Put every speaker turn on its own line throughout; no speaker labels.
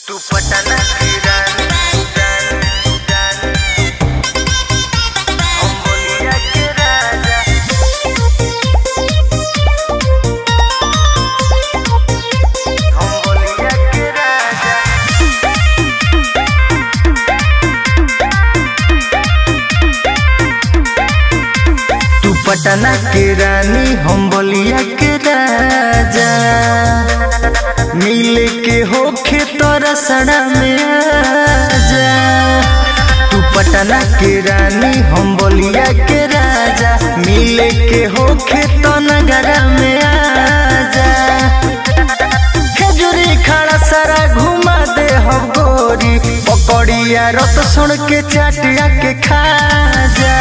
तू पटना की रानी रानी रानी हम बोलिया के राजा। हम बोलिया के राजा। तू पटना के रानी, हम बलिया के राजा। मिल के होखे तोरा सड़ा में आजा। तू पटना के रानी, हम बलिया के राजा। मिल के होखे तो नगरा में आजा। खजूरी खड़ा सारा घुमा दे हम गोरी, पकड़िया रत सुन के चाटिया के खा जा।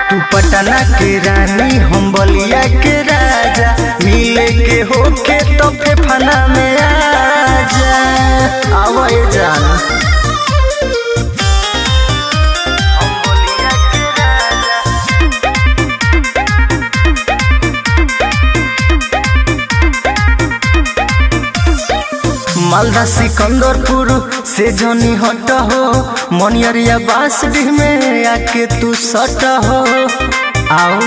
तू पटना के रानी, हम बलिया के राजा। मिले के होके तो फेफना में आजा। आवे जान। हम बोलिया के राजा। मालदा सिकंदरपुर से जोनी हट हो, मनियरिया बांसडीह में आके तू सट हो। आओ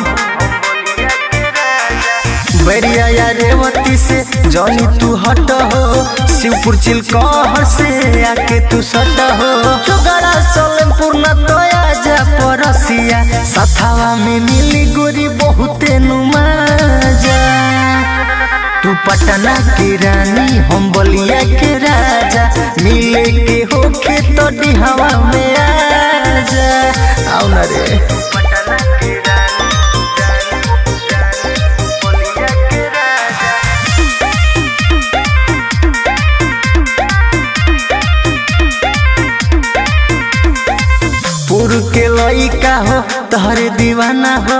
बैरिया या रेवती से जोनी तू हट हो, शिवपुर चिलकहर से आके तू सट हो। चुगड़ा सोलमपुर न तो आजा परसिया, सथावा में मिली गोरी बहुते नुमाजा। तू पटना के रानी, हम बलिया के राजा। मिले के होखे तो डिहवा में आजा। आओ ना रे। पटना के रानी रानी रानी बलिया के राजा। पुर के लइका हो तोहरे दीवाना हो,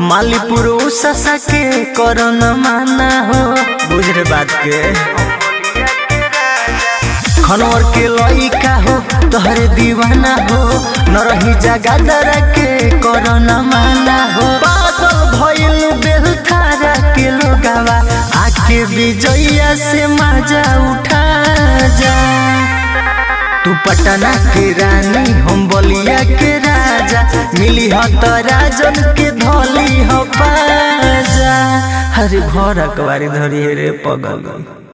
मालीपुर उषा के करो न माना हो। बुझ रे बात के। खनवर के लइका हो तोहरे दीवाना हो, नरही जगादरा के करो न माना हो। पागल भइल बेलथारा के लोगावा, आके विजया से मजा उठा जा। तू पटना के रानी, हम बलिया के राजा। मिली हो तो राजन के धोली हो पाजा। हरे भर अकबारी धरी रे पगल।